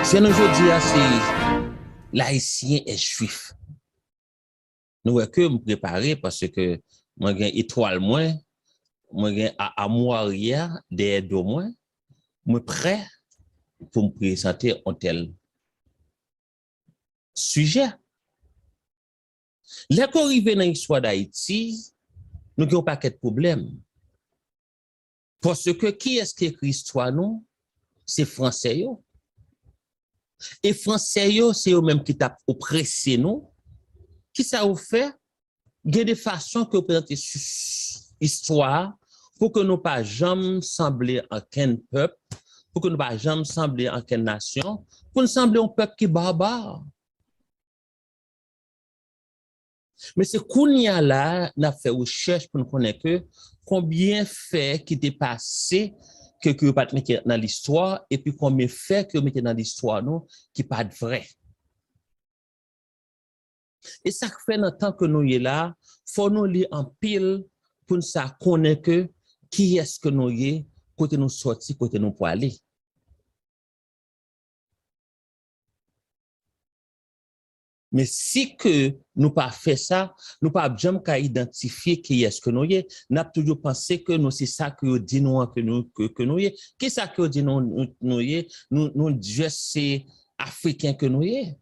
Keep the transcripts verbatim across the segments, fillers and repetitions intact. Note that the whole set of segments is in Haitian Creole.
Sijè nou jodi a se L'Haïtien est juif. Nou wè ke m prepare paske mwen gen etwal mwen, mwen gen a- amwari a dèyè do mwen, mwen prè pou m prezante yon tèl sijè. Lè ke w rive nan istwa Dayiti, nou gen yon pakèt pwoblèm. Paske kiyès ki ekri istwa nou? Se Fransè yo. E Fransè yo, se yo menm ki t ap oprese nou. Kisa yo fè? Gen de fason ke yo prezante istwa a pou ke nou pa janm sanble ankenn pèp, pou ke nou pa janm sanble ankenn nasyon, pou n sanble yon pèp ki baba. Men se kounye a la a, n ap fè rechèch pou n konnen ke konbyen fè ki te pase ke, ke yo pa t mete nan listwa, epi konbyen fè ke yo mete nan listwa nou ki pa t vrè. E sa k fè nan tan ke nou ye la a, fò nou li anpil pou n sa konnen ke kiyès ke nou ye, kote nou sòti, kote nou prale. Men si ke nou pa fè sa, nou p ap janm ka idantifye kiyès ke nou ye. N ap toujou panse ke nou se sa ke yo di nou an ke nou, ke, ke nou ye. Kisa ke yo di nou, nou, nou ye? Nou, nou just se Afriken ke nou ye.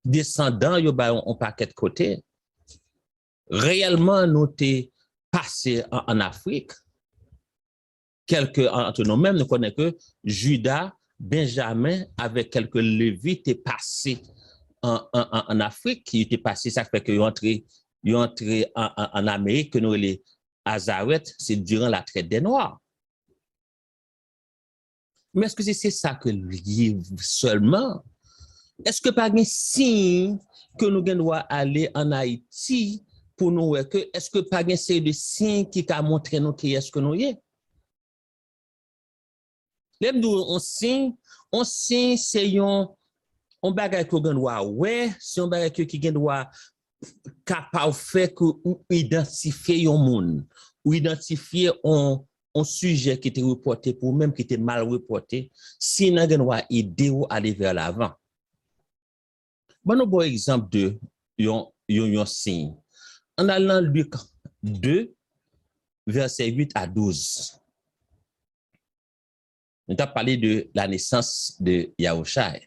Desandan yo bay yon, yon pakèt kote. Reyèlman, nou te pase an, an Afrik. Kèlke an, antre nou menm, nou konnen ke Jida, Benjamen avèk kèlke Levi te pase an, an, an, an Afrik. Yo te pase, sa k fè ke yo antre, yo antre an, an, an Amerik, ke nou rele Azarèt, se durant la traite des Noirs. Men èske se, se sa ke l ye sèlman? Èske pa gen siy ke nou gen dwa ale ann Ayiti pou nou wè ke, èske pa gen seri de siy ki ka montre nou kiyès ke nou ye? Lè m di w yon siy, yon siy se yon, yon bagay ke w gen dwa wè, se yon bagay ke, ki gen dwa kapab fè ke ou idantifye yon moun, ou idantifye yon, yon sijè ki te repòte pou ou menm, ki te mal repòte, siy nan gen dwa ede w ale vè lavan. Ban nou ba w egzanp de yon, yon, yon siy. Ann al nan Lik de, vèsè uit a douz. Nou t ap pale de la naissance de Yahushai.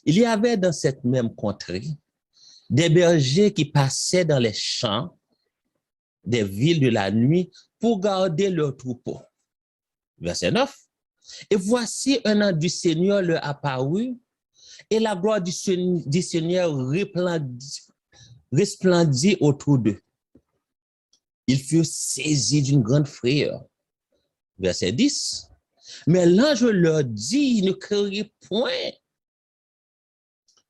Il y avait dans cette même contrée des bergers qui passaient dans les champs des villes de la nuit pour garder leurs troupeaux. Verset neuf. Et voici un ange du Seigneur leur apparut, et la gloire du, Sen- du Seigneur resplendit, resplendit autour d'eux. Ils furent saisis d'une grande frayeur. Verset dix. Mais l'ange leur dit, ne craignez point,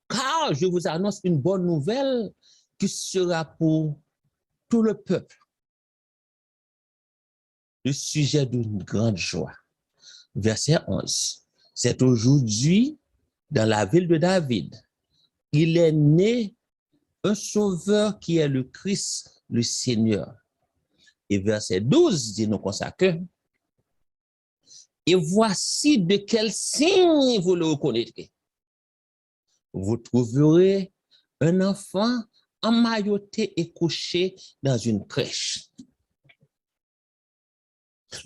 car je vous annonce une bonne nouvelle qui sera pour tout le peuple, le sujet d'une grande joie. Verset onze. C'est aujourd'hui, dans la ville de David, il est né un sauveur qui est le Christ, le Seigneur. Et verset douze dit nous comme ça que, et voici de quel signe vous le reconnaîtrez. Vous trouverez un enfant emmailloté et couché dans une crèche.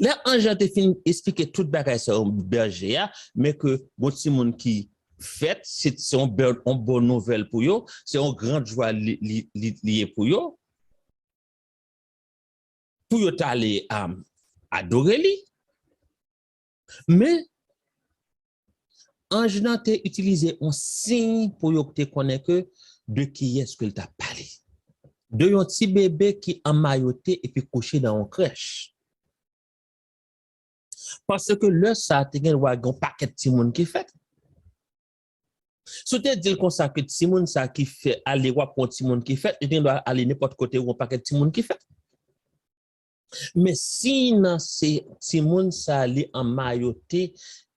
Lè anj lan te fin esplike tout bagay sa yo bèje a, men ke gon timoun ki fèt, se, se yon bèl, yon bon nouvèl pou yo, se yon gran jwa li, li, li, li ye pou yo, pou yo t ale um, adore li. Men, anj lan te itilize yon siy pou yo te konnen ke de kiyès ke l t ap pale. De yon ti bebe ki anmayote epi kouche nan yon krèch. Paske lè sa a te gen dwa gen yon pakèt timoun ki fèt. Si w te di l konsa ke timoun sa ki fèt, ale w ap wè yon timoun ki fèt, li te gen dwa ale nenpòt kote wè yon pakèt timoun ki fèt. Men siy nan se timoun sa li anmayote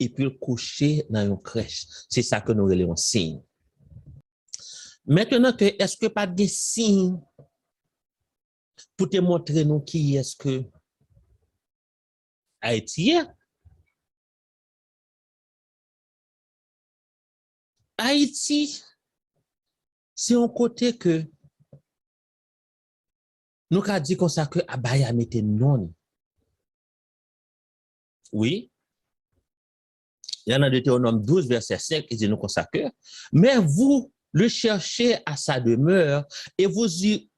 epi l kouche nan yon krèch. Se sa ke nou rele yon siy. Mentenan ke èske pa t gen siy pou te montre nou kiyès ke Ayiti ye? Ayiti, se yon kote ke nou ka di konsa ke Abaya mete non l. Wi. Nan Detewonòm douz, vèsè senk, li di nou konsa ke, mais vous le cherchez à sa demeure, et vous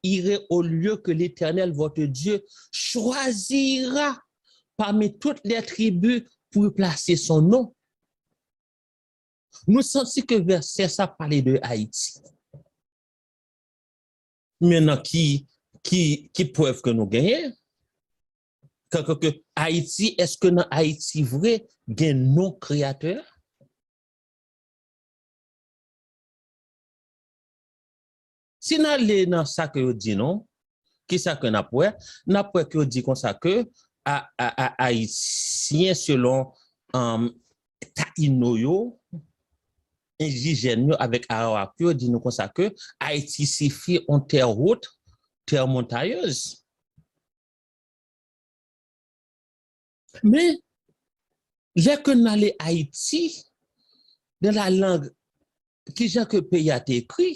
irez au lieu que l'Éternel, votre Dieu, choisira parmi toutes les tribus pour y placer son nom. Nou santi ke vèsè sa pale de Ayiti. Men nan ki, ki, ki prèv ke nou genyen? Kankan ke Ayiti, èske nan Ayiti vre gen non Kreyatè a? Si n ale nan sa ke yo di nou, kisa ke n ap wè? N ap wè ke yo di konsa ke a, a, a, Ayisyen, selon, um, Tayino yo, endijèn yo avèk Arawak yo di nou konsa ke Ayiti sifi on terre haute, terre montagneuse. Men, lè ke n ale Ayiti, nan la lang, kijan ke peyi a te ekri?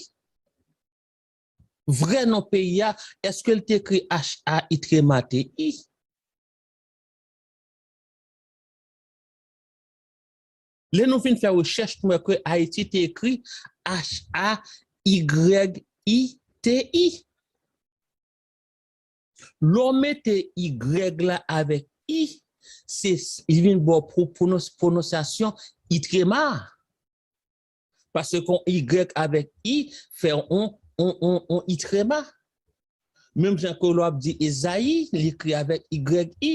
Vrè non peyi a, èske l te ekri H A Y T M A T I? Lè nou vin fè rechèch, nou wè ke Ayiti te ekri H A Y I T I. Lè w mete Y la avèk I, se, li vin ba w pwo-, pwonons-, pwononsyasyon Itrema. Paske on Y avèk I fè on, on, on, on Itrema. Menm jan ke lè w ap di Ezayi, li ekri avèk Y I.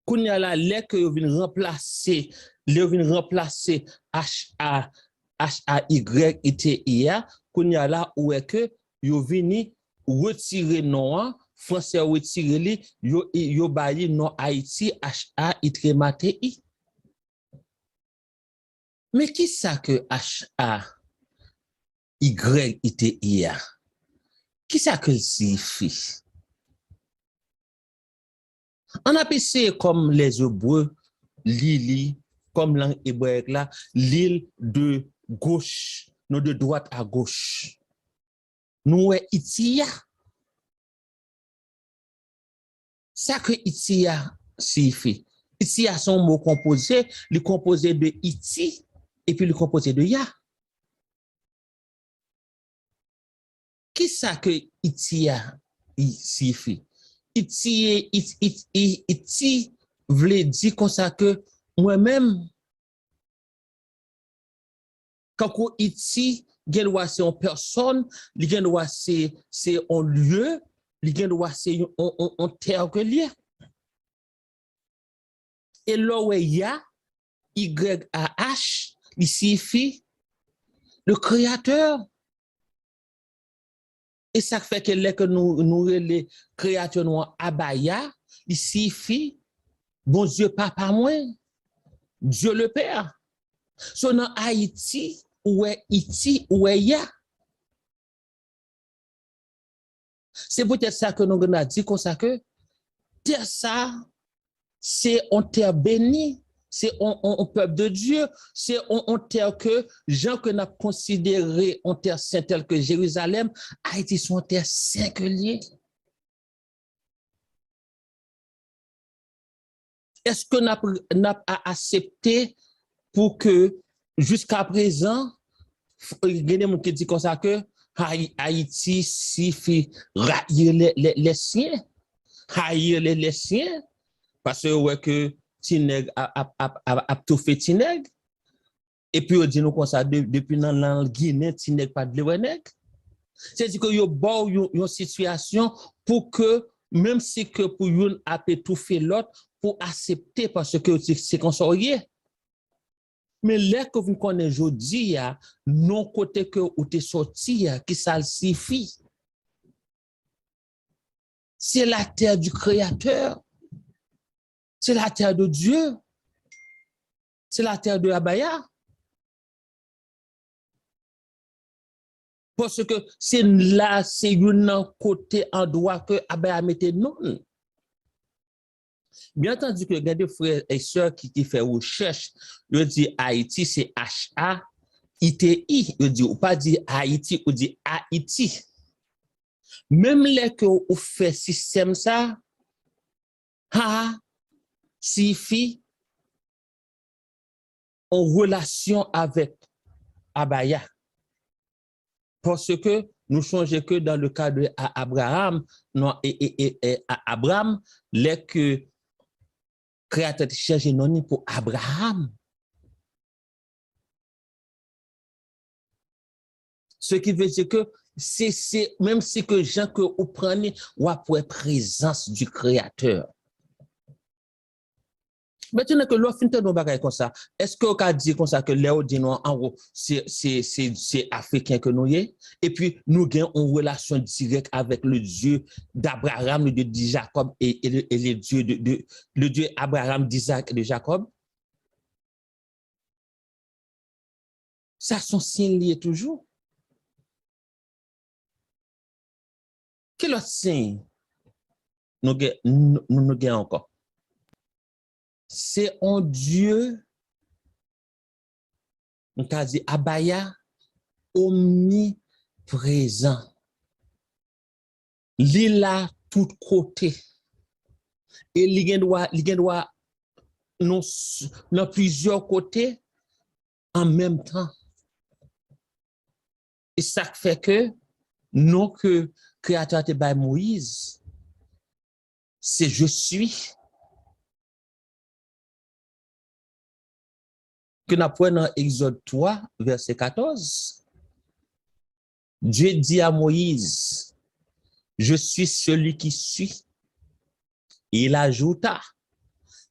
Kounye a la, lè ke yo vin ranplase, lè yo vin ranplase H A, H A Y I T I a, kounye a la, ou wè ke yo vini retire non an, franse yo retire li, yo, yo ba li non Ayiti, H A Y I T I. Men kisa ke H A Y I T I a? Kisa ke l siyifi? Ann ap eseye kòm les Hébreux li li, kòm lang ebrayik la, li l de gauche, non, de droite à gauche. Nou wè iti a. Sa ke iti a siyifi? Iti a se yon mo konpoze, li konpoze de iti, epi li konpoze de ya. Kisa ke iti a siyifi? Iti, iti, iti, iti vle di konsa ke mwen menm, kankou iti, gen dwa se yon pèsòn, li gen dwa se, se yon lye, li gen dwa se yon, yon, yon, yon tè ke l ye. E lè w wè ya, Y A H, li siyifi le Créateur. E sa k fè ke lè ke nou, nou rele Kreyatè nou an Abaya, li siyifi Bondye Papa mwen, Dieu le Père. So nan Ayiti, ou wè iti, ou wè ya. Se poutèt sa ke nou gen dwa di konsa ke tè sa, se yon tè beni, se yon, yon, yon pèp de Dye, se yon, yon tè ke, jan ke n ap konsidere yon tè sen tèl ke Jerizalèm, Ayiti se yon tè sen ke l ye. Èske n ap, n ap a-, aksepte pou ke jiska prezan, f-, gen de moun ki di konsa ke Hayi-, Ayiti siyifi rayir les, les, les siens. Rayir les, les siens. Paske yo wè ke ti nèg ap, ap, ap, ap, ap toufe ti nèg. Epi yo di nou konsa, de-, depi nan lang ginen, ti nèg pa t vle wè nèg. Se di ke yo ba w yon, yon sitiyasyon pou ke, menm si ke pou youn ape toufe lòt, pou aksepte, paske se, se konsa w ye. Men lè ke w vin konnen jodi a, non kote ke ou te sòti a, ki sa l siyifi? C'est la terre du Créateur. C'est la terre de Dieu. C'est la terre de Abaya. Paske se la, se youn nan kote, andwa ke Abaya mete non l. Byen antandi ke gen de frè e sè ki, ki fè rechèch, yo di Ayiti se H A I T I, yo di, ou pa di Ayiti, ou di Ayiti. Menm lè ke ou fè sistèm sa, ha siyifi yon relasyon avèk abaya. Paske nou sonje ke dans le cas de A-, Abraham, non, e, e, e, e, A-, Abram, lè ke Kreyatè te chanje non li pou Abraham. Ce qui veut dire que se, se, menm si ke jan ke ou pran li, w ap wè prezans du Créateur. Mentnan ke lè w fin tande yon bagay konsa, èske w ka di konsa ke lè w di nou an gwo, se, se, se, se Afriken ke nou ye, epi nou gen yon relasyon dirèk avèk le Dieu d'Abraham, le Dieu de Jacob et, et le, et le Dieu de, de, le Dieu Abraham, d'Isaac et de Jacob? Sa se yon siy li ye toujou. Ki lòt siy nou gen, nou, nou gen ankò? Se yon Dye, m ka di abaya, omniprezan. Li la tout kote. E li gen dwa, li gen dwa nan s-, nan plizyè kote an menm tan. E sa k fè ke non ke Kreyatè a te bay Moyiz, se Je suis. Ke n ap wè nan Egzòd twa, vèsè katòz. Dieu dit à Moïse, Je suis celui qui suis. Et il ajouta,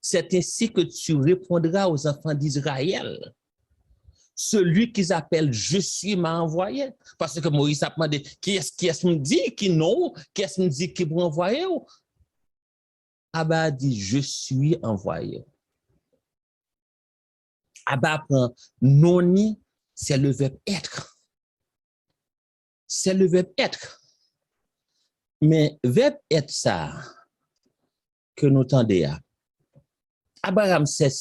C'est ainsi que tu répondras aux enfants d'Israël. Celui qu'ils appellent Je suis m'a envoyé. Paske Moyiz ap mande, kiyès, kiyès m di ki non w, kiyès m di ki pou anvwaye w? Abba di, Je suis envoyé. Abba pran non li, c'est le verbe être. C'est le verbe être. Men vèb èt sa a ke nou tande a, Abraham, c'est,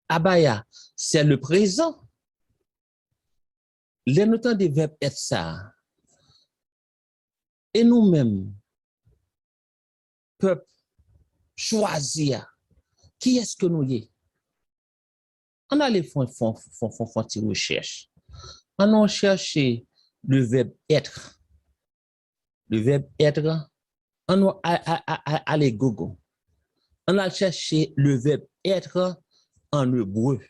Abaya, c'est le présent. Lè nou tande vèb èt sa a, e nou menm, pèp chwazi a, kiyès ke nou ye? Ann ale fè, fè, fè, fè, fè ti rechèch. Ann nou chèche le verbe être. Le verbe être. Ann nou a, a, a, a, ale Google. Ann al chèche le verbe être en hébreu.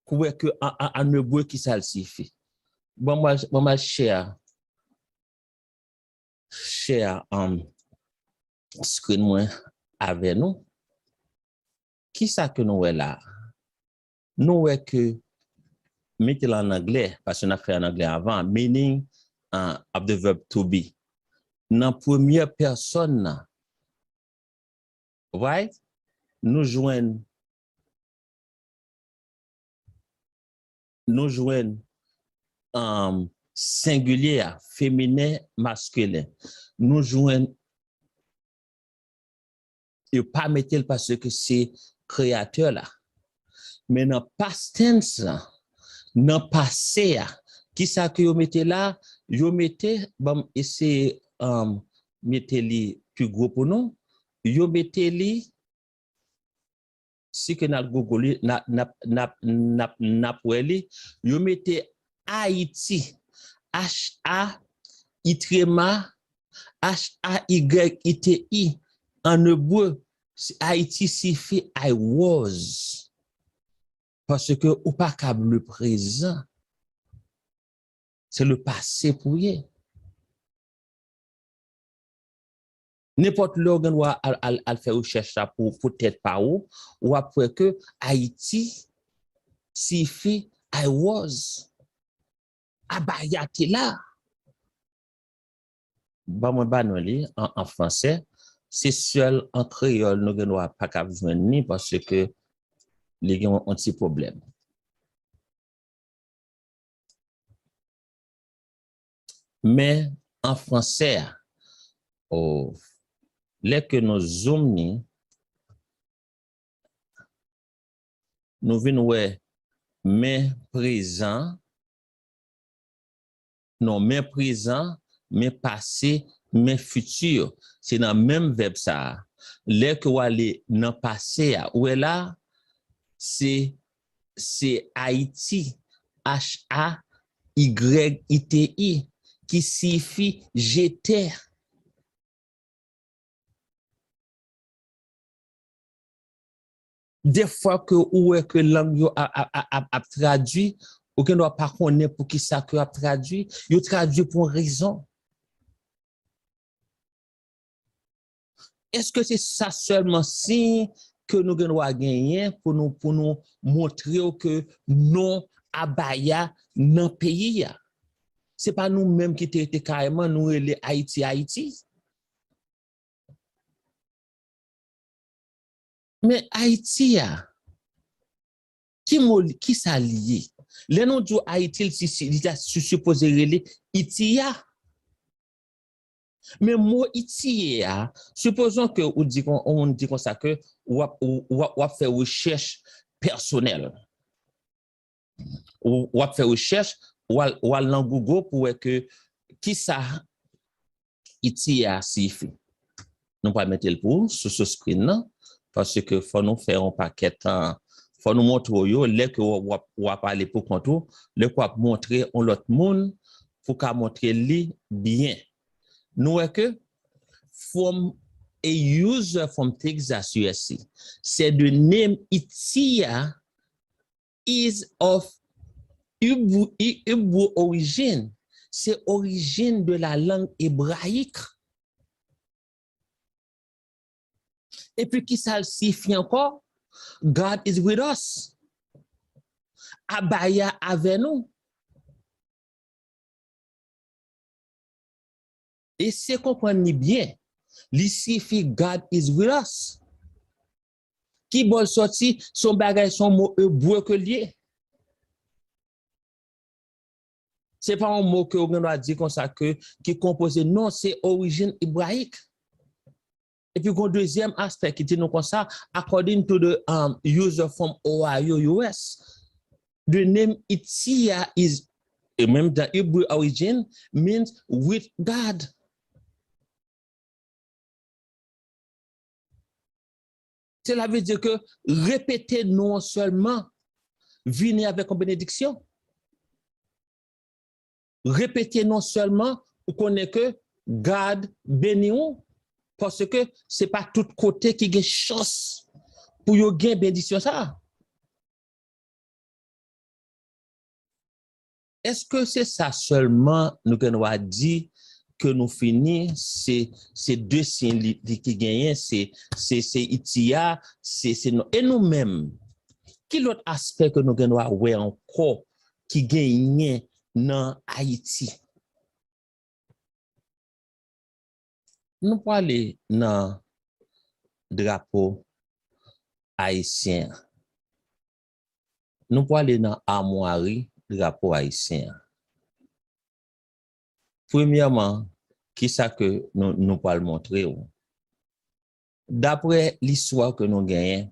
Pou wè ke an, an, an ebre, kisa l siyifi. Bon, mwen, mwen, mwen share, share, um, screen mwen avè nou. Kisa ke nou wè la? Nou wè ke, mete l an anglè, paske n ap fè an anglè avan, meaning, uh, of the verb to be. Nan premyè pèsòn nan, right? Nou jwenn, nou jwenn, um, sengilye a, feminen, maskilen. Nou jwenn, yo pa mete l paske se kreyatè la. Men nan past tense la, nan pase a, kisa ke yo mete la? Yo mete, ban m eseye, um, mete li pi gwo pou nou. Yo mete li, si ke n al Google li, n a, n ap, n ap, n ap, n ap wè li. Yo mete Ayiti, H A I T M A, H A Y I T I, an ebre, Ayiti siyifi I was. Paske ou pa kab le prezan. Se le pase pou ye. Nenpòt lè w gen dwa al, al, al fè rechèch la pou, pou tèt pa ou, w ap wè ke Ayiti siyifi I was. Abaya te la. Ban mwen ba nou li an, an fransè. Se sèl an kreyòl nou gen dwa pa kab jwenn li paske li gen yon, yon ti pwoblèm. Men an fransè a, o, lè ke nou zoom ni, nou vin wè men prezan, non, men prezan, men pase, men fiti. Se nan menm vèb sa a. Lè ke w ale nan pase a, ou wè la, se, se Ayiti, H A Y I T I, ki siyifi j'étais. Defwa ke ou wè ke lang yo ap, ap, ap, ap, ap tradui, ou gendwa pa konnen poukisa ke yo ap tradui. Yo tradui pou yon rezon. Èske se sa sèlman siy ke nou gendwa genyen pou nou, pou nou montre w ke non Abaya nan peyi a? Se pa nou menm ki te rete kareman, nou rele Ayiti, Ayiti. Men Ayiti a, ki mo, kisa li ye? Lè nou di w Ayiti, li si, li ta si, sipoze rele Itiya. Men mo Itiya a, sipozon ke ou di kon, yon moun di konsa ke w ap, w, w ap, w ap fè rechèch pèsonèl. Ou, w ap fè rechèch, w al, w al nan Google pou wè ke kisa Itiya siyifi. Nou pral mete l pou ou sou, sou screen nan, paske fò nou fè yon pakèt, fò nou montre w yo, lè ke w, w ap, w ap ale pou kont ou, lè ke w ap montre yon lòt moun, pou ka montre li byen. Nou wè ke from a user from Texas, U S A, said the name Itiya is of Hebrew, Hebrew origin. Se orijin de la langue hébraïque. Epi ki sa l siyifi ankò? God is with us. Abaya avè nou. Eseye konprann li byen. Li siyifi God is with us. Ki bò l sòti? Se yon bagay, se yon mo ebre ke l ye. Se pa yon mo ke ou gen dwa di konsa ke, ki konpoze. Non, se orijin ebrayik. Epi gon dezyèm aspè ki di nou konsa, according to the, um, user from Ohio, U S, the name Itia is, e menm dan Hebrew origin, means with God. Cela veut dire que repete non an sèlman vini avèk yon benediksyon. Repete non sèlman, ou konnen ke God beni w, paske se pa tout kote ki gen chans pou yo gen benediksyon sa a. Èske se sa sèlman nou gen dwa di ke nou fini, se, se de siy li, li ki genyen, se, se, se Itia, se, se non. E nou menm, ki lòt aspè ke nou gen dwa wè ankò ki genyen nan Ayiti? Nou prale nan drapo ayisyen an. Nou prale nan amwari drapo ayisyen an. Premyèman, kisa ke nou, nou pral montre w? Daprè listwa ke nou genyen,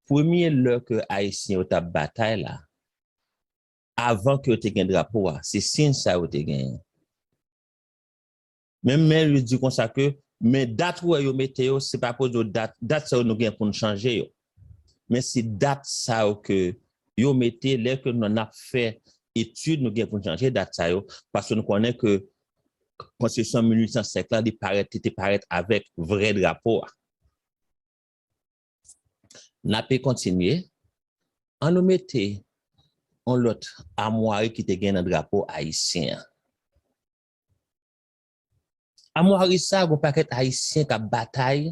premye lè ke Ayisyen yo t ap batay la, avan ke yo te gen drapo a, se siy sa yo te genyen. Men, men yo di konsa ke, men dat ou wè yo mete yo, se pa koz yo dat, dat sa yo nou gen pou n chanje yo. Men se dat sa yo ke yo mete, lè ke nou, n ap fè etid, nou gen pou n chanje dat sa yo, paske nou konnen ke Konstitisyon mil uit san senk la, li parèt, li te parèt avèk vrè drapo a. N ape kontinye. An nou mete yon lòt amwari ki te gen nan drapo ayisyen an. Amwari sa, gon pakèt Ayisyen k ap batay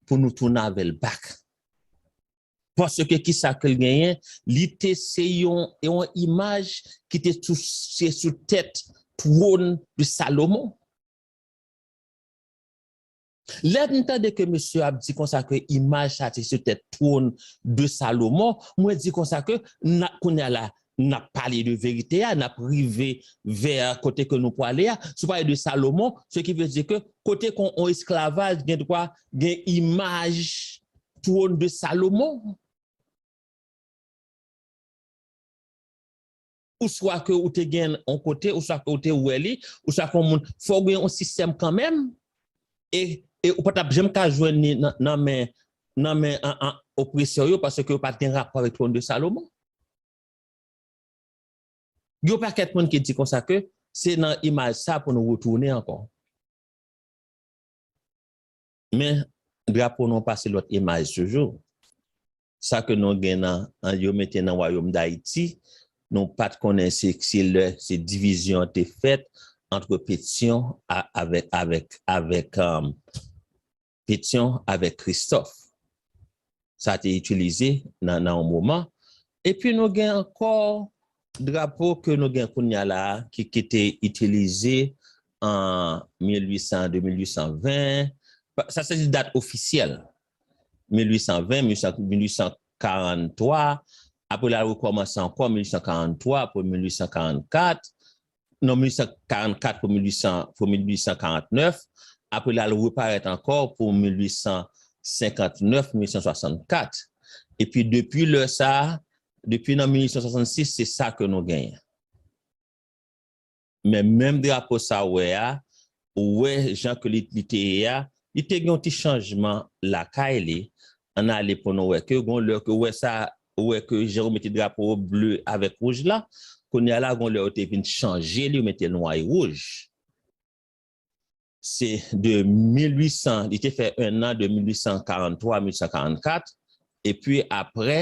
pou nou tounen avè l back. Paske kisa ke l genyen? Li te se yon, yon imaj ki te sou, se sou tèt twòn de Salomon. Lè n tande ke mesye ap di konsa ke imaj sa te sou tèt twòn de Salomon, mwen di konsa ke n a, kounye a la, n ap pale de verite a, n ap rive vè kote ke nou pwale a. Si w pale de Salomon, ce qui veut dire que kote ke yon esklavaj gen dwa gen imaj twòn de Salomon. Ou swa ke ou te gen yon kote, ou swa ke ou te wè li, ou swa ke yon moun, fò w gen yon sistèm kanmenm, e, e ou pa t ap janm ka jwenn li nan, nan men, nan men an, an, opresè yo, paske yo pa t gen rapò avèk twòn de Salomon. Gen yon pakèt moun ki di konsa ke se nan imaj sa pou nou retounen ankò. Men, drapo nou pase lòt imaj toujou. Sa ke nou gen nan, an, yo mete nan Wayòm Dayiti, nou pa t konnen se, se lè, se divizyon an te fèt ant Petyon a, avèk, avèk, avèk, um, Petyon avèk Kristòf. Sa te itilize nan, nan yon moman. Epi nou gen ankò drapo ke nou gen kounye a la a, ki, ki te itilize an mil uit san, de mil uit san ven. Pa, sa se dat ofisyèl. Mil uit san ven, mil uit san, mil uit san karanntwa. Apre l al rekòmanse ankò mil uit san karanntwa pou mil uit san karannkat. Non, mil uit san karannkat pou mil uit san, pou mil uit san karannèf. Apre l al reparèt ankò pou mil uit san senkantnèf, mil uit san swasannkat. Epi depi lè sa a, depi nan mil uit san swasannsis, se sa ke nou genyen. Men menm drapo sa w wè a, ou wè jan ke li, li te ye a, li te gen yon ti chanjman lakay li. Ann ale pou nou wè ke gon lè ke w wè sa, ou wè ke jan yo mete drapo ble avèk wouj la, kounye a la, gon lè yo te vin chanje li, yo mete l nwa e wouj. Se de mil uit san, li te fè en an de mil uit san karannntwa a mil uit san karannkat, epi apre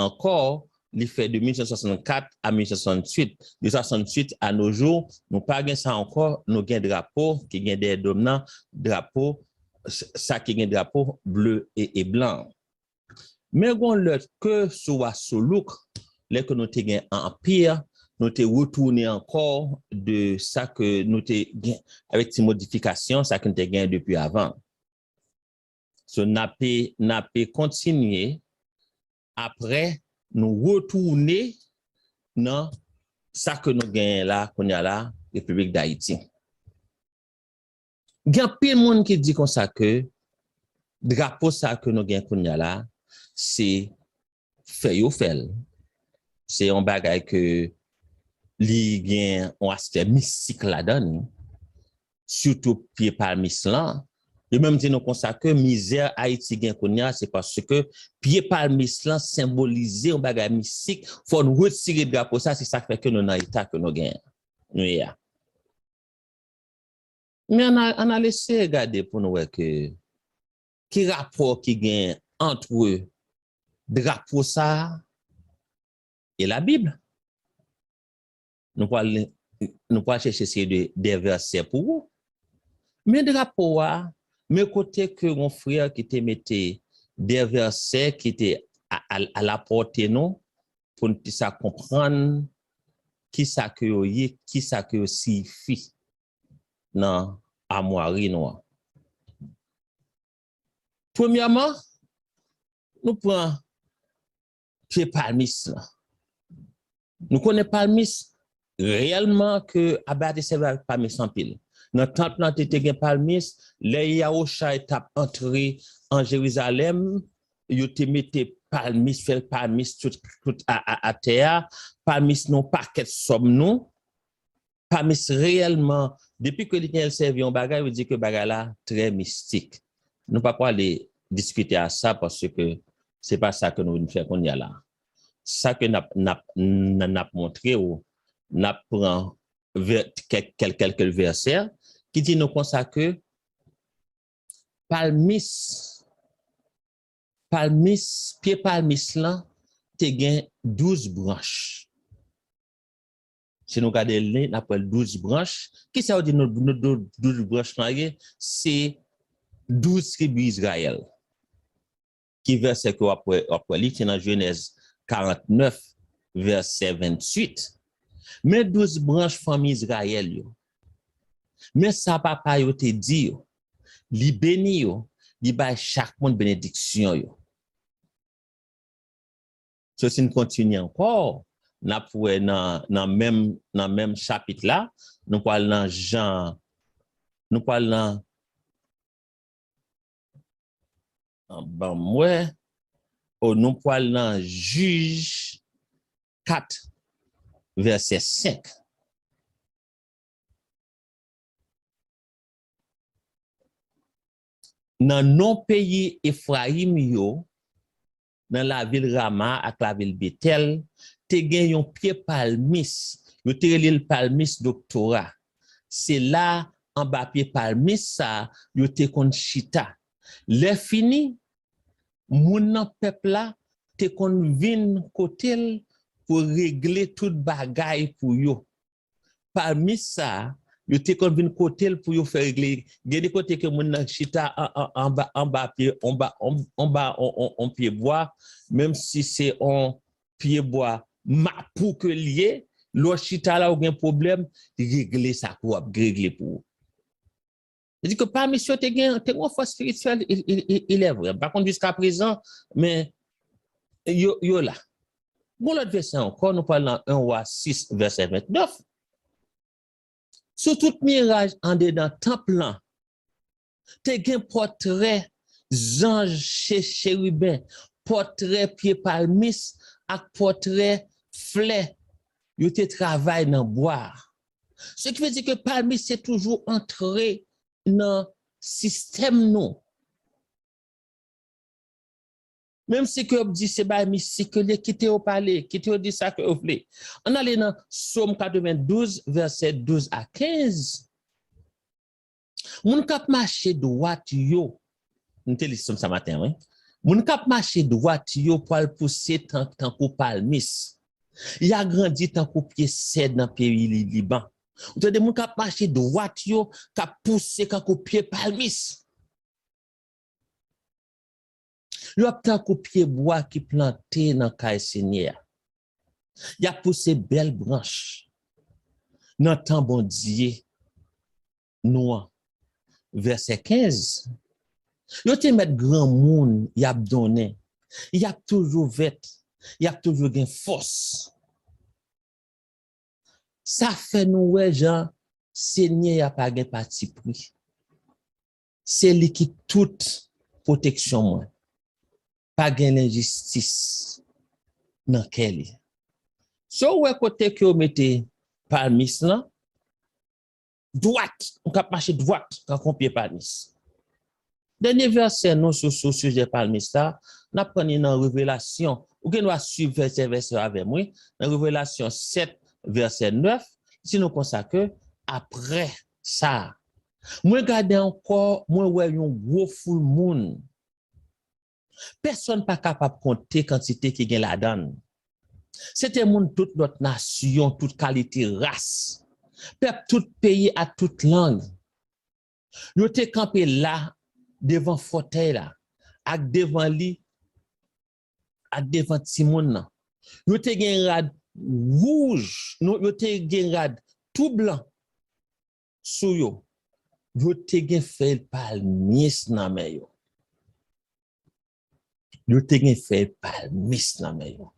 ankò, li fè de mil uit san swasannkat a mil uit san swasannwit. De swasannwit a no jou, nou pa gen sa ankò, nou gen drapo ki gen dèyè dòm nan, drapo, s-, sa ki gen drapo ble e, e blan. Men gon lè ke sou Wasoulouk, lè ke nou te gen anpi, nou te retounen ankò de sa ke nou te gen, avèk ti modifikasyon, sa ke nou te gen depi avan. So, n ape, n ape kontinye, apre nou retounen nan sa ke nou genyen la, kounye a la, Repiblik Dayiti. Gen anpil moun ki di konsa ke drapo sa ke nou gen kounye a la, se fè yo fè l. Se yon bagay ke li gen yon aspè mistik ladan li, sitou pye palmis lan. Yo menm di nou konsa ke mizè Ayiti gen kounye a, se paske pye palmis lan senbolize yon bagay mistik. Fò n retire drapo sa, se sa k fè ke nou nan eta ke nou gen, nou ye a. Men ann a, ann al eseye gade pou nou wè ke, ki rapò ki gen ant drapo sa a e Labib. Nou pral, nou pral chèche seri de, de vèsè pou ou. Men drapo a, men kote ke yon frè ki te mete de vèsè ki te a, a, a la pòte nou, pou n plis konprann kisa ke yo ye, kisa ke yo siyifi nan amwari nou an. Premyèman, nou pran pye palmis lan. Nou konnen palmis, reyèlman, ke Aba te sèvi avèk palmis anpil. Nan tanp lan te, te gen palmis, lè Yahusha t ap antre an Jerizalèm, yo te mete palmis, fè palmis tout, tout a, a, atè a, palmis nan yon pakèt sòm nou, palmis reyèlman, depi ke li genyen l sèvi yon bagay, yo di ke bagay la trè mistik. Nou pa prale diskite a sa, paske se pa sa ke nou vin fè kounye a la. Sa ke n ap, n ap, n, n ap montre w, n ap pran vè-, kèk, kèk, kèk vèsè ki di nou konsa ke palmis, palmis, pye palmis lan te gen douz branch. Si nou gade li, n ap wè douz branch. Kisa yo di nou, nou dou-, douz branch lan ye? Se douz tribi Izrayèl. Ki vèsè ke w ap wè, w ap wè li, se nan Jenèz karantnèf, vèsè venntuit. Men douz branch fanmi Izrayèl yo. Men sa papa yo te di yo. Li beni yo, li bay chak moun benediksyon yo. So, si n kontinye ankò, n ap wè nan, nan menm, nan menm chapit la, nou pral nan Jan, nou pral nan, ban m wè, o, nou pral nan Jij kat, vèsè senk. Nan non peyi Efrayim yo, nan lavil Rama ak lavil Betèl, te gen yon pye palmis, yo te rele l palmis doktora. Se la, anba pye palmis sa a, yo te konn chita. Lè fini, moun nan pèp la te konn vin kote l pou regle tout bagay pou yo. Palmis sa a, yo te konn vin kote l pou yo fè regle. Gen de kote ke moun nan chita an, an, anba, anba pye, anba, an, anba on, on, on pye bwa, menm si se on pye bwa mapou ke l ye, lè w chita la, ou gen pwoblèm, regle sa ke w ap regle pou ou. Sa di ke palmis yo te gen, te gen yon fòs espirityèl, il, il, il, il est vrai. M pa konn jiskaprezan, men yo, yo la. Gon lòt vèsè ankò, nou pral nan en Wa sis, vèsè vennèf. Sou tout miraj andedan tanp lan, te gen pòtrè zanj che-, cheriben, pòtrè pye palmis ak pòtrè flè yo te travay nan bwa a. Ce qui veut dire que palmis se toujou antre nan sistèm nou. Menm si ke yo ap di se bay mistik ke l ye, kite yo pale, kite yo di sa ke yo vle. Ann ale nan Sòm katrevendouz, vèsè douz a kenz. Moun k ap mache dwat yo, m te li Sòm sa maten an, wi. Moun k ap mache dwat yo pral pouse tan, tankou palmis. Y a grandi tankou pye sèd nan peyi Li-, Liban. Ou tande moun k ap mache dwat yo, k ap pouse tankou pye palmis. Yo ap tankou pye bwa ki plante nan kay Senyè a. Y ap pouse bèl branch nan tan Bondye nou an. Vèsè kenz. Yo te mèt granmoun, y ap donnen. Y ap toujou vèt. Y ap toujou gen fòs. Sa fè nou wè jan Senyè a pa gen patipri. Se li ki tout pwoteksyon mwen. Pa gen lenjistis nan kè li. So w wè kote ke yo mete palmis lan, dwat, ou k ap mache dwat, tankou yon pye palmis. Dènye vèsè nou sou, sou sijè palmis la, n ap pran li nan Revelasyon. Ou gen dwa swiv vèsè, vèsè avè m, wi. Nan Revelasyon sèt, vèsè nèf, di nou konsa ke, apre sa, mwen gade ankò, mwen wè yon gwo foul moun. Pèsonn pa kapab konte kantite ki gen ladan l. Se te moun tout lòt nasyon, tout kalite ras, pèp tout peyi ak tout lang. Yo te kanpe la devan fòtèy la, ak devan li, ak devan timoun nan. Yo te gen rad wouj, non, yo te gen rad tou blan sou yo. Yo te gen fèy palmis nan men yo. Yo te gen fèy palmis nan men yo.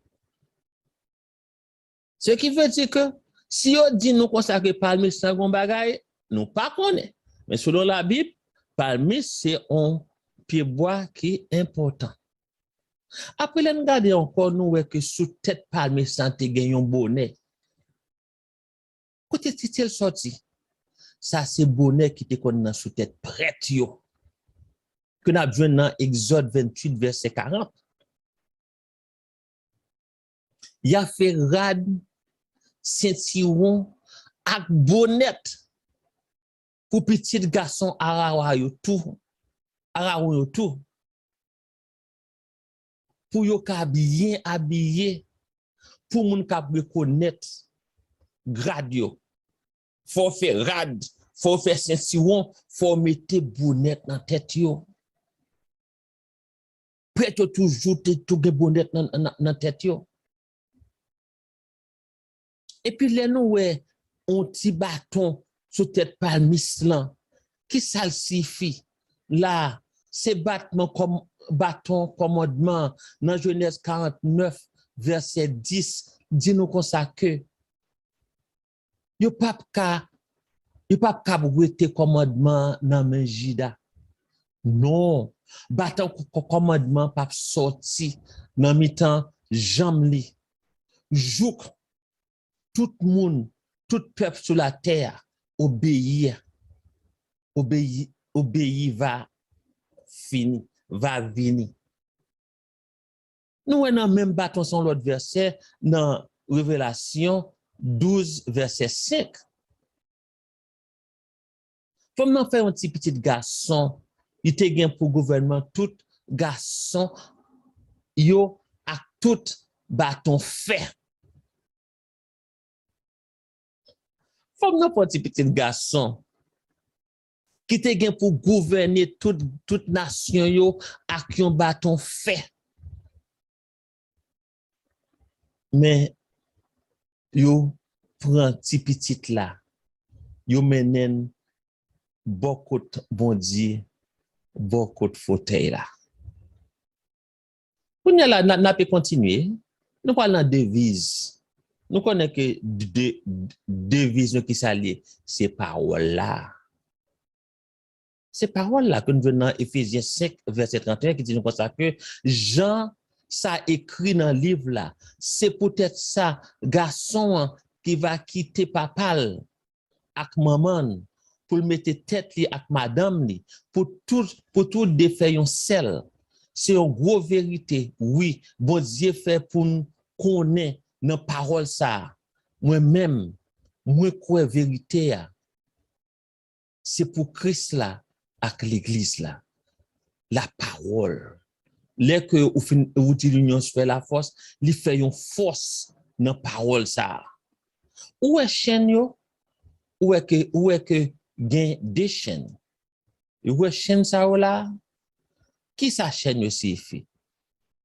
Ce qui veut dire que si yo di nou konsa ke palmis lan gon bagay, nou pa konnen. Men selon Labib, palmis se yon pye bwa ki enpòtan. Apre lè n gade ankò, nou wè ke sou tèt palmis lan te gen yon bonè. Kote titè l sòti? Sa se bonè ki te konn nan sou tèt prèt yo, ke n ap jwenn nan Egzòd venntuit, vèsè karant. Y a fè rad, sentiwon ak bonèt pou pitit gason Arawon yo tou, Arawon yo tou, pou yo ka byen abiye, pou moun ka rekonèt grad yo. Fò w fè rad, fò w fè sentiwon, fò w mete bonèt nan tèt yo. Prèt yo toujou te tou gen bonèt nan, nan, nan tèt yo. Epi lè nou wè yon ti baton sou tèt palmis lan, ki sa l siyifi? La, se batman kòm, baton kòmandman nan Jenèz karantnèf, vèsè dis, di nou konsa ke yo p ap ka, yo p ap ka wete kòmandman an nan men Jida. Non, baton kò-, kò-, kòmandman p ap sòti nan mitan janm li. Jouk tout moun, tout pèp sou latè a obeyi, obeyi, obeyi va fini, va vini. Nou wè nan menm baton sa yon lòt vèsè nan Revelasyon douz, vèsè senk. Fanm nan fè yon ti pitit gason, li te gen pou gouvènman tout gason yo ak tout baton fè. Fanm nan fè yon ti pitit gason ki te gen pou gouvène tout, tout nasyon yo ak yon baton fè. Men yo pran ti pitit la, yo mennen l bò kot Bondye, bò kot fotèy la. Kounye a la, n a, n ape kontinye. Nou pral nan deviz. Nou konnen ke de, deviz nou ki sa l ye? Se pawòl la. Se pawòl la ke nou jwenn nan Efezyen senk, vèsè trannteyen, ki di nou konsa ke jan sa ekri nan liv la, se poutèt sa, gason an ki va kite papa l ak manman l, pou l mete tèt li ak madanm li, pou tout, pou tou de fè yon sèl. Se yon gwo verite, wi, Bondye fè pou n konnen nan pawòl sa a. Mwen menm, mwen kwè verite a. Se pou Kris la ak legliz la. Lapawòl. Lè ke ou fin, ou di l'union fait la force, li fè yon fòs nan pawòl sa a. Ou wè chèn yo? Ou wè ke, ou wè ke gen de chèn. Ou wè chèn sa yo la? Kisa chèn yo siyifi?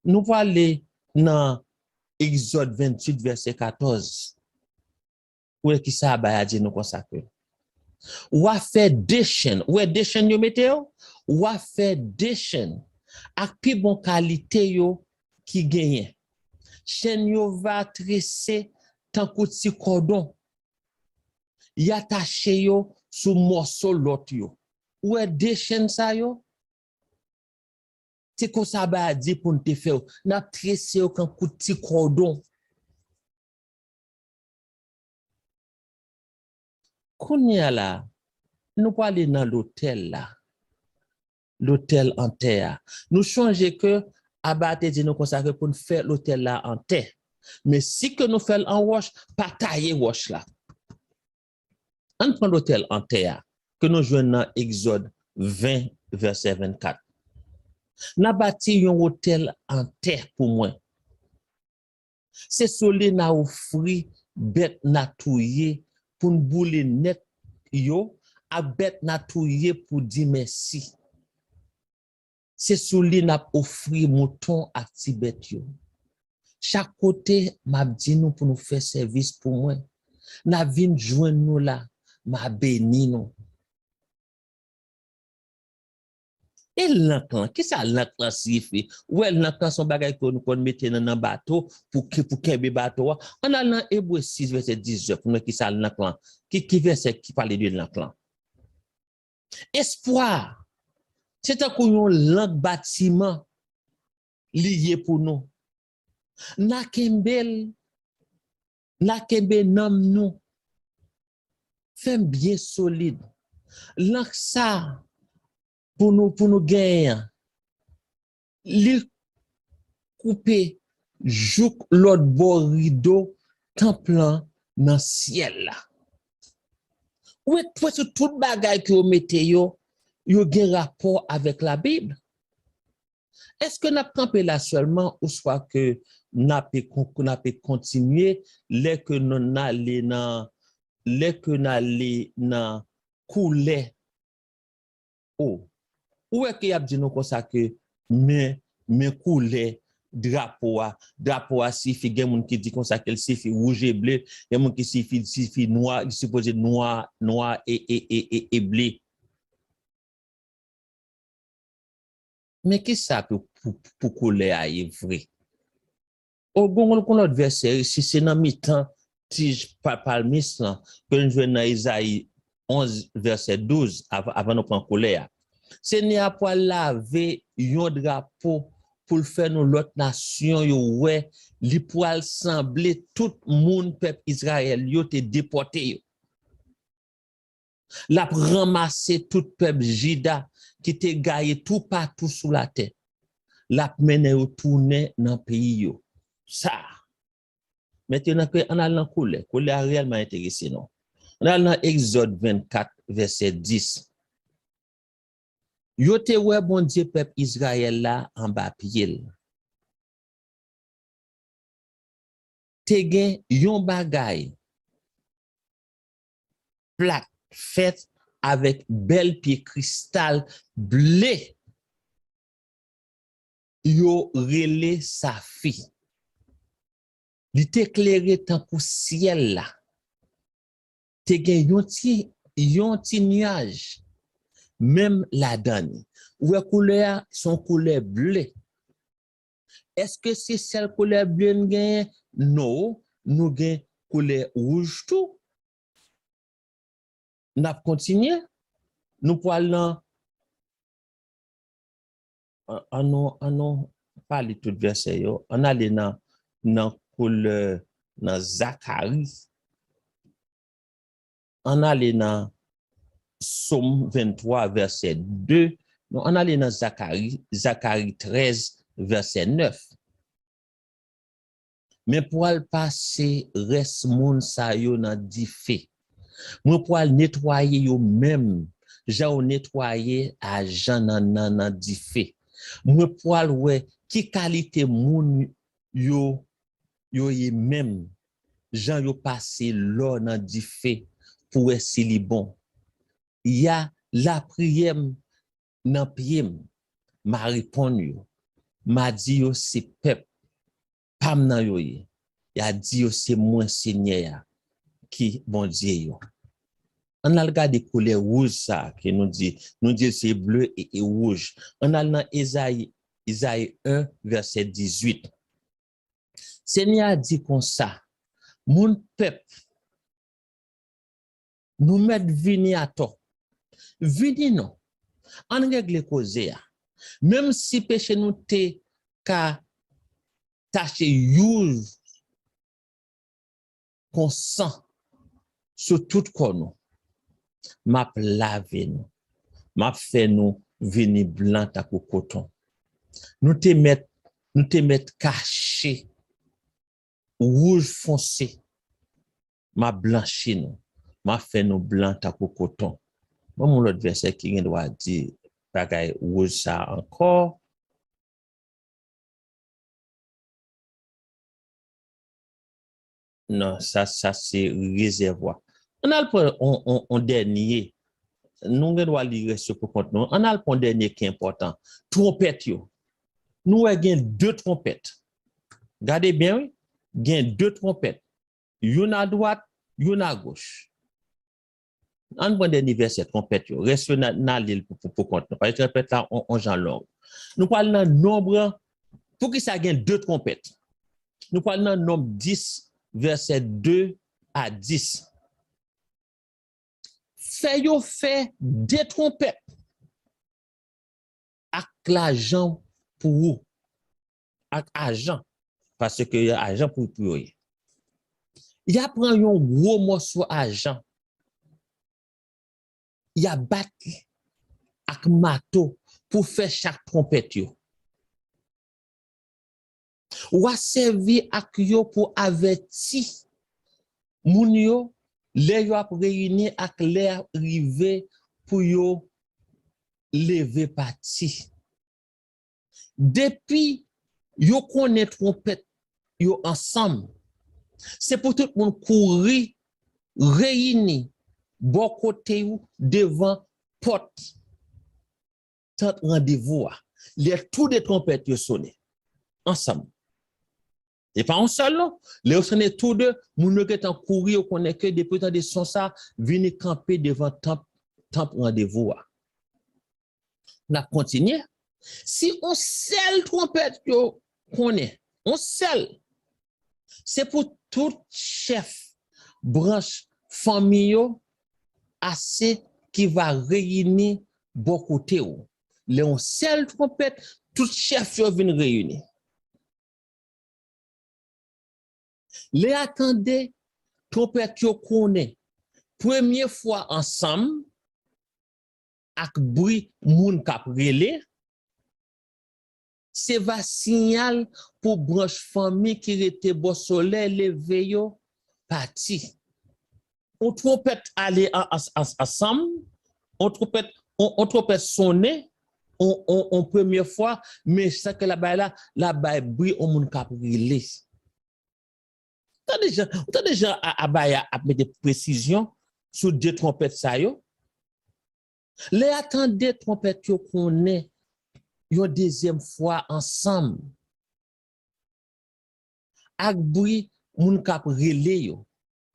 Nou prale nan Egzòd venntuit, vèsè katòz. Ou wè kisa Abay a di nou konsa ke w a fè de chèn. Ou wè de chèn yo mete yo? W a fè de chèn ak pi bon kalite yo ki genyen. Chèn yo va trese tankou ti kòdon. Y atache yo sou mòso lòt yo. Ou wè de chèn sa yo? Se konsa Abay a di pou n te fè yo. N ap trese yo kankou ti kòdon. Kounye a la, nou prale nan lotèl la. Lotèl an tè a. Nou chonje ke Abay a te di nou konsa ke pou n fè lotèl la an tè. Men si ke nou fè l an wòch, pa taye wòch la. Ann pran lotèl an tè a, ke nou jwenn nan Egzòd ven, vèsè vennkat. N a bati yon otèl an tè pou mwen. Se sou li n a ofri bèt n a touye pou n boule nèt yo ak bèt n a touye pou di mèsi. Se sou li n ap ofri mouton ak ti bèt yo. Chak kote m ap di nou pou nou fè sèvis pou mwen, n a vin jwenn nou la, m a beni nou. E lank lan, kisa lank lan siyifi? Ou wè, lank lan se yon bagay ke nou konn mete nan, nan bato pou, pou kenbe bato a. Ann al nan Ebre sis, vèsè diznèf, pou nou wè kisa lank lan, ki, ki vèsè ki pale de lank lan. Espwa, se tankou yon lank batiman li ye pou nou. N a kenbe l, n a kenbe nanm nou fèm, byen solid. Lank sa pou nou, pou nou genyen an, li koupe jouk lòt bò rido tanp lan nan syèl la. Ou wè, prèske tout bagay ke yo mete yo, yo gen rapò avèk Labib. Èske n ap kanpe la sèlman, oswa ke n ape kon-, n ape kontinye lè ke n ale nan, lè ke n ale nan koulè? O, ou wè ke y ap di nou konsa ke men, men koulè drapo a. Drapo a siyifi, gen moun ki di konsa ke l siyifi wouj e ble, gen moun ki siyifi, siyifi nwa, li sipoze nwa, nwa e, e, e, e, e ble. Men kisa pou, pou, pou koulè a ye vre? O, gon, gon, gon lòt vèsè, si se nan mitan tij pa-, palmis lan, ke n jwenn nan Ezayi onz, vèsè douz, av-, avan nou pran koulè a. Senyè a pral lave yon drapo pou l fè nou lòt nasyon yo wè, li pral sanble tout moun pèp Izrayèl yo te depòte yo. L ap ranmase tout pèp Jida ki te gaye toupatou sou latè. L ap mennen yo tounen nan peyi yo. Sa. Mete yo nan peyi, ann al nan koulè. Koulè a reyèlman enterese nou. Ann al nan Egzòd vennkat, vèsè dis. Yo te wè Bondye pèp Izrayèl la anba pye l. Te gen yon bagay plat fèt avèk bèl pye kristal ble yo rele safi. Li te klere tankou syèl la. Te gen yon ti, yon ti nyaj menm ladan li. Ou wè koulè a, se yon koulè ble. Èske se sèl koulè ble n genyen? Non, nou gen koulè wouj tou. N ap kontinye. Nou pral nan, an, an nou, an nou pa li tout vèsè yo. Ann ale nan, nan koulè, nan Zakari. Ann ale nan Sòm venntwa, vèsè de. Non, ann ale nan Zakari, Zakari trèz, vèsè nèf. Men pral pase rès moun sa yo nan dife. Mwen pral netwaye yo menm jan yo netwaye ajan nan, nan, nan dife. Mwen pral wè ki kalite moun yo, yo ye menm, jan yo pase lò nan dife pou wè si li bon. Ya lapriyè m nan pye m, m a reponn yo. M a di yo se pèp pa m nan yo ye. Y a di yo se mwen Senyè a ki Bondye yo. Ann al gade koulè wouj sa a ke nou di, nou di l se ble e, e wouj. Ann al nan Ezayi, Ezayi en, vèsè dizuit. Senyè a di konsa, moun pèp, nou mèt vini atò. Vini non. Ann regle koze a. Menm si peche nou te ka tache wouj kon san sou tout kò nou, m ap lave nou. M ap fè nou vini blan tankou koton. Nou te mèt, nou te mèt kache wouj fonse. M ap blanchi nou. M ap fè nou blan tankou koton. Ban m yon lòt vèsè ki gen dwa di bagay wouj sa a ankò. Non, sa, sa se rezèvwa. Ann al pran on, on, on dènye. Nou gen dwa li rès yo pou kont nou. Ann al pran dènye ki enpòtan. Twonpèt yo. Nou wè gen de twonpèt. Gade byen, wi. Gen de twonpèt. Youn adwat, youn agoch. Ann pran dènye vèsè twonpèt yo. Rès yo n a, n a li l pou, pou, pou kont nou. Paske twonpèt la, on, on jan long. Nou pral nan Nonb, poukisa gen de twonpèt? Nou pral nan Nonb dis, vèsè de a dis. Fè yo fè de twonpèt ak lajan pou ou, ak ajan, paske ajan pou, pou yo ye. Y a pran yon gwo mòso ajan, y a bat li ak mato pou fè chak twonpèt yo. W a sèvi ak yo pou avèti moun yo lè yo ap reyini ak lè a rive pou yo leve pati. Depi yo konnen twonpèt yo ansanm, se pou tout moun kouri reyini bò kote w devan pòt tant randevou a. Lè tou de twonpèt yo sone ansanm. E pa yon sèl non. Lè yo sone tou de, moun yo gentan kouri, yo konnen ke depi yo tande son sa, vini kanpe devan tanp, tanp randevou a. N ap kontinye. Si yon sèl twonpèt yo konnen, yon sèl, Se pou tout chèf branch fanmi yo ase ki va reyini bò kote w. Lè yon sèl twonpèt, tout chèf yo vin reyini. Lè a tande twonpèt yo konnen, premye fwa ansanm ak bri moun k ap rele, se va siyal pou branch fanmi ki rete bò solèy leve yo pati. On twonpèt ale an- an- an- ansanm, on twonpèt, on, on twonpèt sonnen, on, on, on premye fwa, men sa ke l ap bay la, l ap bay bri on moun k ap rele. Tande jan, tande jan a- Abaya ap mete presizyon sou de twonpèt sa yo. Lè a tande twonpèt yo konnen yon dezyèm fwa ansanm ak bri moun k ap rele yo.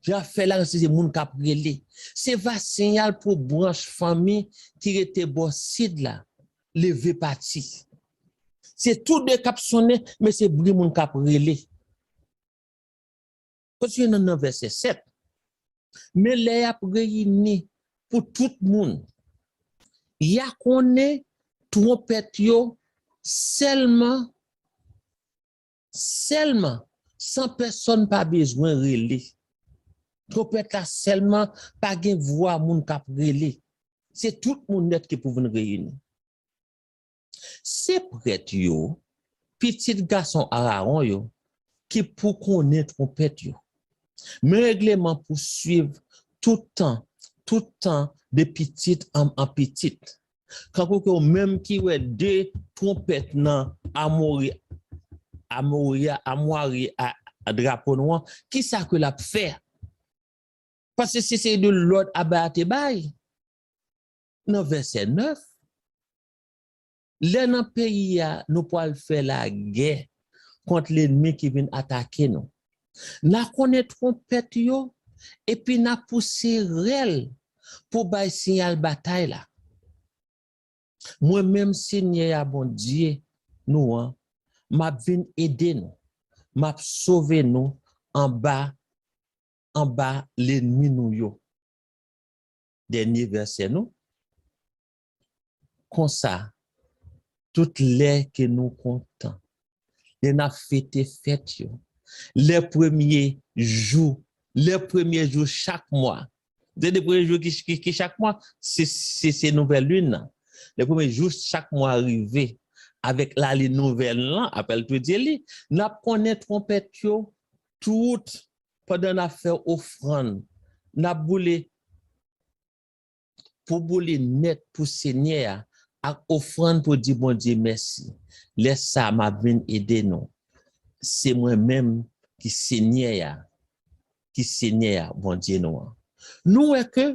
Jan ap fè la, se moun k ap rele. Se va siyal pou branch fanmi ki rete bò sid la leve pati. Se tou de k ap sonnen, men se bri moun k ap rele. Kontinye nan, nan vèsè sèt. Men lè y ap reyini pou tout moun, y a konnen twonpèt yo sèlman, sèlman, san pèsonn pa bezwen rele. Twonpèt la sèlman, pa gen vwa moun k ap rele. Se tout moun nèt ki pou vin reyini. Se prèt yo, pitit gason Arawon yo, ki pou konnen twonpèt yo. Men regleman pou swiv tout tan, tout tan de pitit an, an pitit. Kankou ke w menm ki wè de twonpèt nan amori, amori a, amwari a, a drapo nou an, kisa ke l ap fè? Paske se, se de lòd Abaya te bay. Nan vèsè nèf, lè nan peyi a, nou pral fè lagè kont lènmi ki vin atake nou. N a konnen twonpèt yo, epi n a pouse rèl pou bay siyal batay la. Mwen menm, Senyè a, Bondye nou an, m ap vin ede nou. M ap sove nou anba, anba lènmi nou yo. Dènye vèsè nou. Konsa, tout lè ke nou kontan, lè n ap fete fèt yo, lè premye jou, lè premye jou chak mwa, se de premye jou ki, ki, ki chak mwa, se, se, se nouvèl lin nan. Lè premye jou chak mwa rive, avèk lalin nouvèl lan, apèl tou di li, n ap konnen twonpèt yo tout pandan n ap fè ofrann, n ap boule pou boule nèt pou Senyè a ak ofrann pou di Bondye mèsi. Lè sa a, m ap vin ede nou. Se mwen menm ki Senyè a, ki Senyè a, Bondye nou an. Nou wè ke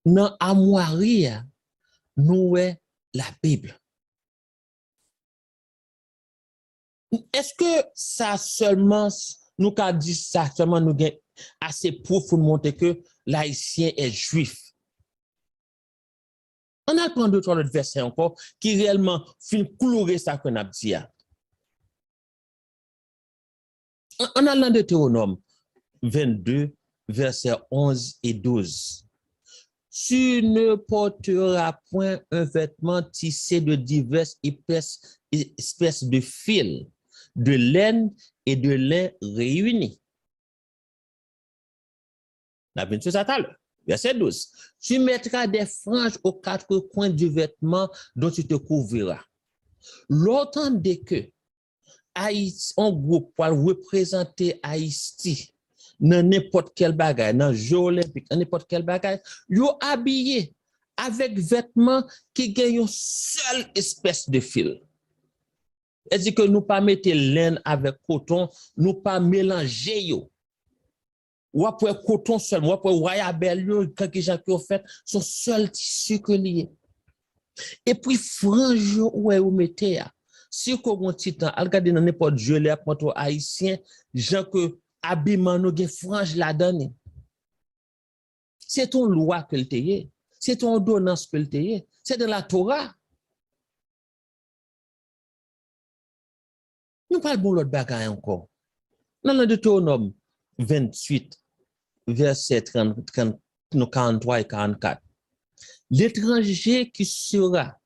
nan amwari a, nou wè Labib. Èske sa sèlman, nou ka di sa sèlman, nou gen ase pwouv pou n montre ke Layisyen è jwif? Ann al pran de twa lòt vèsè ankò ki reyèlman fin kloure sa ke n ap di a. Ann, ann al nan Detewonòm vennde, vèsè onz e douz. Tu ne porteras point un vêtement tissé de diverses épaisses, espèces de fil, de laine et de lin réunis. N ap vin sou sa talè. Vèsè douz. Tu mettras des franges aux quatre coins du vêtement dont tu te couvriras. Lè w tande ke Ayiti, yon gwoup pral reprezante Ayiti nan nenpòt kèl bagay, nan je olenpik, nan nenpòt kèl bagay, yo abiye avèk vètman ki gen yon sèl espès de fil. Sètadi ke nou pa mete lenn avèk koton, nou pa melanje yo. W ap wè koton sèlman, w ap wè wayabèl yo, kan kijan ke yo fèt, se yon sèl tisi ke li ye. Epi franj yo ou wè yo mete a. Si ke w gen yon ti tan, al gade nan nenpòt je lè y ap montre w ayisyen, jan ke abiman nou gen franj ladan li. Se te yon lwa ke l te ye. Se te yon òdonans ke l te ye. Se dans la Torah. Nou pral ba w lòt bagay ankò. Nan, nan Detewonòm venntuit, vèsè trant, trant, non, karant twa e karant kat. L'étranger qui sera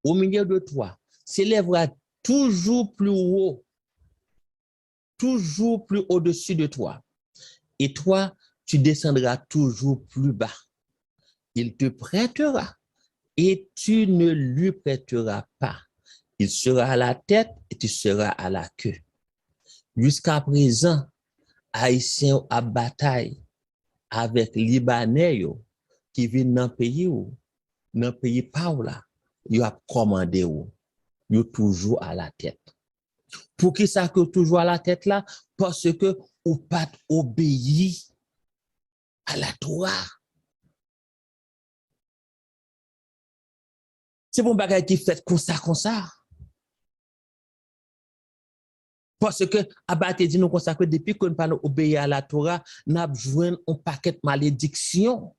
au milieu de toi s'élèvera toujours plus haut, toujours plus au-dessus de toi. Et toi, tu descendras toujours plus bas. Il te prêtera et tu ne lui prêteras pas. Il sera à la tête et tu seras à la queue. Jiska prezan, Ayisyen yo ap batay avèk Libanè yo ki vin nan peyi w, nan peyi pa w la, yo ap kòmande w. Yo toujou alatèt. Poukisa ke yo toujou alatèt la? Paske ou pa t obeyi a la Torah. Se pa yon bagay ki fèt konsa, konsa. Paske Aba te di nou konsa ke depi ke nou pa obeyi a la Torah, n ap jwenn yon pakèt malediksyon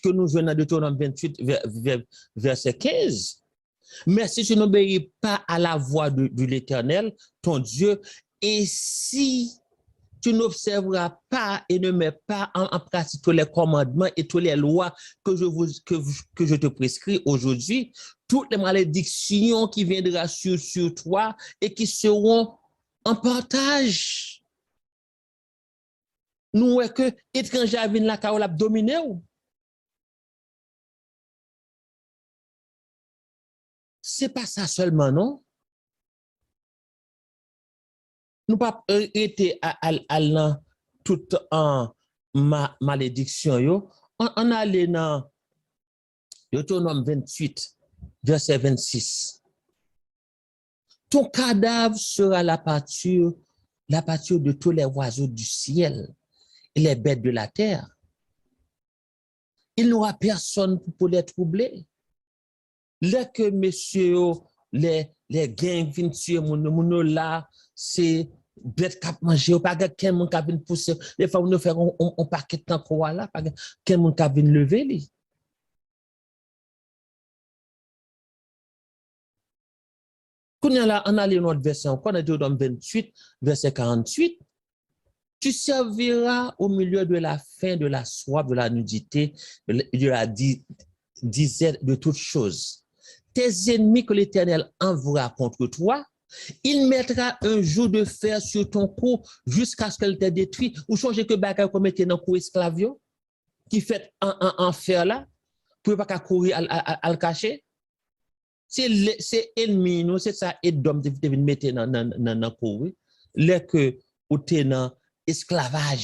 ke nou jwenn nan Detewonòm venntuit, vè-, vè-, vèsè kenz. Mais si tu n'obéis pas à la voix de, de l'Éternel, ton Dieu, et si tu n'observeras pas et ne mets pas en, en pratique tous les commandements et toutes les lois que je vous, que, que je te prescris aujourd'hui, toutes les malédictions qui viendront sur, sur toi et qui seront en partage. Nou wè ke etranje a vin lakay ou, l ap domine w. Se pa sa sèlman, non. Nou p ap, e, rete a, al, al nan tout, an, ma-, malediksyon yo. Ann, ann ale nan Deutéronome vingt-huit, verset vingt-six. Ton cadavre sera la pâture, la pâture de tous les oiseaux du ciel et les bêtes de la terre. Il n'aura personne pour, pour les troubler. Lè ke mesye yo, lè, lè gang vin tiye moun yo, moun yo la, se bèt k ap manje yo, pa gen kenn moun k ap vin pouse. Defwa moun yo fè yon, yon, yon pakèt nan kò a la, pa gen kenn moun k ap vin leve li. Kounye a la, ann ale yon lòt vèsè ankò, nan Deutéronome vingt-huit, verset quarante-huit. Tu serviras au milieu de la faim, de la soif, de la nudité, de la di-, disette, de toutes choses. Tes ennemis que l'Éternel envoiera contre toi, il mettra un joug de fer sur ton cou jusqu'à ce qu'elle te détruit. Ou sonje ke bagay ke w mete nan kou esklav yo, ki fèt an, an, an fè la, pou yo pa ka kouri al, al, al, al kache? Se le-, se ènmi nou, se sa Edòm te, te vin mete nan, nan, nan, nan kou, wi. Lè ke ou te nan esklavaj.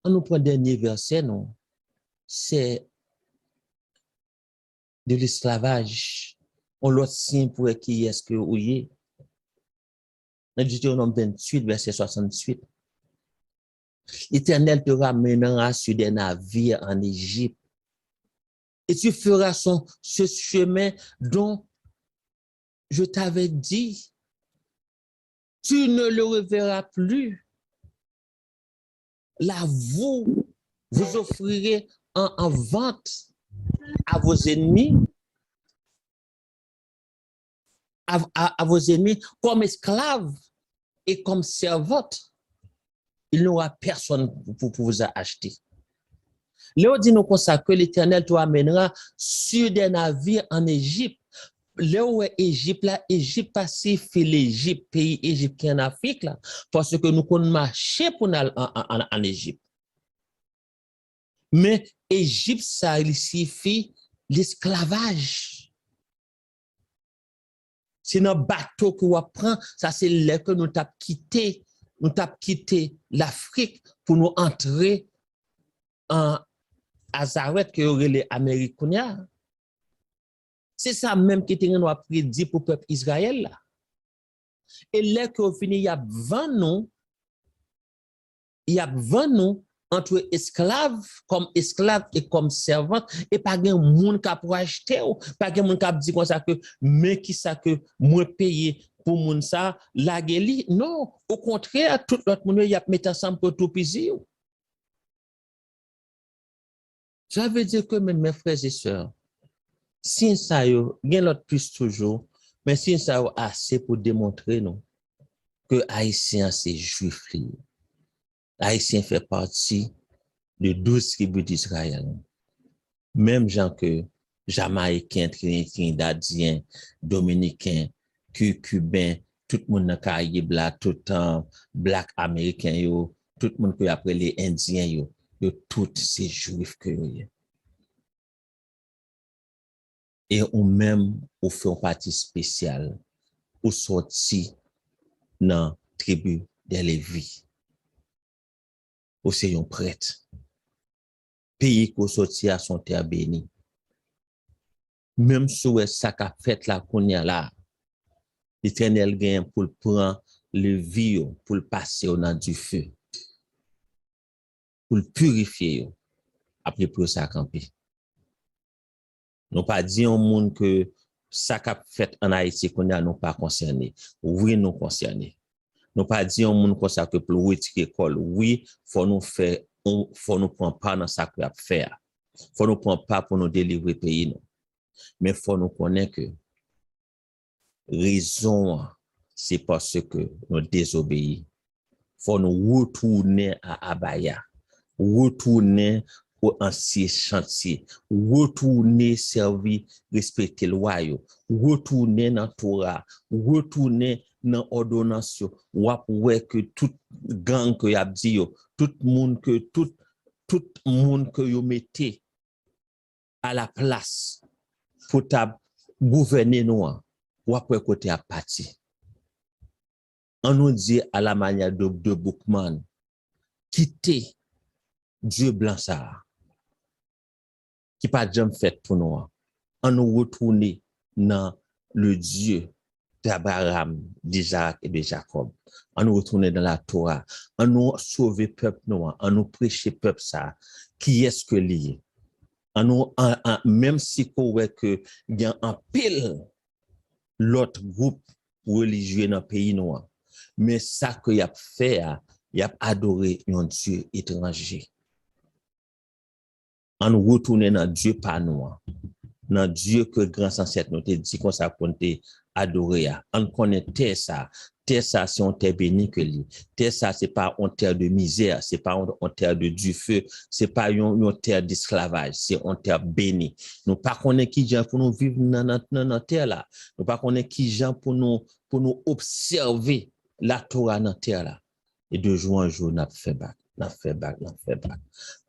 Ann nou pran dènye vèsè nou. C'est de l'esclavage. Yon lòt siy pou wè kiyès ke ou ye. Nan Deutéronome vingt-huit, verset soixante-huit. L'Éternel te ramènera sur des navires en Égypte. Et tu feras son, ce chemin dont je t'avais dit. Tu ne le reverras plus. Là, vous, vous offrirez en, en vente à vos ennemis, à, à, à vos ennemis comme esclaves et comme servantes. Il n'aura personne pour, pour vous acheter. Lè yo di nou konsa ke Letènèl te ramènera sur des navires en Égypte. Lè w wè Ejip la, Ejip pa siyifi Lejip, peyi Ejip ki ann Afrik la, paske nou konn mache pou n al an, an, an, ann Ejip. Men Ejip sa, li siyifi lesklavaj. Se nan bato ke w ap pran, sa se lè ke nou t ap kite, nou t ap kite Lafrik pou nou antre an Nazarèt ke yo rele Amerik kounye a. Se sa menm ki te gen dwa predi pou pèp Izrayèl la. E lè ke yo fini, y ap vann nou, y ap vann nou antre esklav, kòm esklav e kòm sèvant, e pa gen moun k ap rachte w, pa gen moun k ap di konsa ke, men kisa ke mwen peye pou moun sa, lage li. Non, okontrè, tout lòt moun yo, y ap met ansanm pou yo toupizi w. Sa vle di ke, mes, mes frères et sœurs, siy sa yo, gen lòt plis toujou, Men siy sa yo ase pou demontre nou ke Ayisyen an se Jwif li ye. Ayisyen fè pati de douz tribi d'Izrayèl. Menm jan ke Jamayiken, Trini-, Trinidadyen, Dominiken, Ki-, Kiben, tout moun nan Karayib la, tout, uh, Black Ameriken yo, tout moun ke y ap rele Endyen yo, yo tout se Jwif ke yo ye. E ou menm, ou fè yon pati espesyal, ou sòti nan tribi de Levi. Ou se yon prèt. Peyi ke w sòti a se yon tè beni. Menm si w wè sa k ap fèt la kounye a la, Letènèl genyen pou l pran Levi yo, pou l pase yo nan dife, pou l pirifye yo, apre pou yo sa kanpe. Nou pa di yon moun ke sa k ap fèt ann Ayiti kounye a nou pa konsène. Wi, nou konsène. Nou pa di yon moun konsa ke pou l retire kò l. Wi, fò nou fè, fò nou pran pa nan sa ke y ap fè a. Fò nou pran pa pou nou delivre peyi nou. Men fò nou konnen ke rezon an, se paske nou dezobeyi. Fò nou retounen a abaya, retounen o ansyen chantye, retounen sèvi, respekte lwa yo, retounen nan Tora, retounen nan òdonans yo. W ap wè ke tout gang ke y ap di yo, tout moun ke, tout, tout moun ke yo mete alaplas pou t ap gouvène nou an, w ap wè kote y ap pati. An nou di alamanyè de, de Boukman, kite dye blan sa a, ki pa t janm fèt pou nou an. An nou retounen nan le Dieu d'Abraham, d'Isaac et de Jacob. An nou retounen nan la Torah. An nou sove pèp nou an. An nou preche pèp sa a. Kiyès ke li ye? An nou, an, an, menm si ke w wè ke gen anpil lòt gwoup relijye nan peyi nou an, men sa ke y ap fè a, y ap adore yon dye etranje. An nou retounen nan Dye pa nou an, nan Dye ke gran zansèt nou te di konsa pou n te adore a. An konnen tè sa, tè sa se yon tè beni ke li. Tè sa se pa yon tè de mizè, se pa yon, yon tè de dife, se pa yon, yon tè desklavaj, se yon tè beni. Nou pa konnen ki jan pou nou viv nan, nan, nan, nan tè la. Nou pa konnen ki jan pou nou, pou nou obsève la Torah nan tè la. E de jou an jou, n ap fè bak, n ap fè bak, n ap fè bak.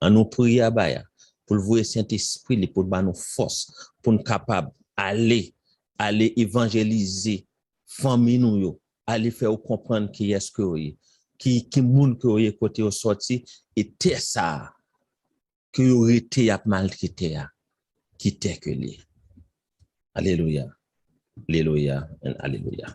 An nou priye Abaya pou l voye Sentespri li, pou l ba nou fòs, pou n kapab ale, ale evanjelize fanmi nou yo, ale fè yo konprann kiyès ke yo ye, ki, ki moun ke yo ye, kote yo sòti, e tè sa a, ke yo rete y ap maltrete a, ki tè ke li ye. Alelouya. Alelouya and alelouya.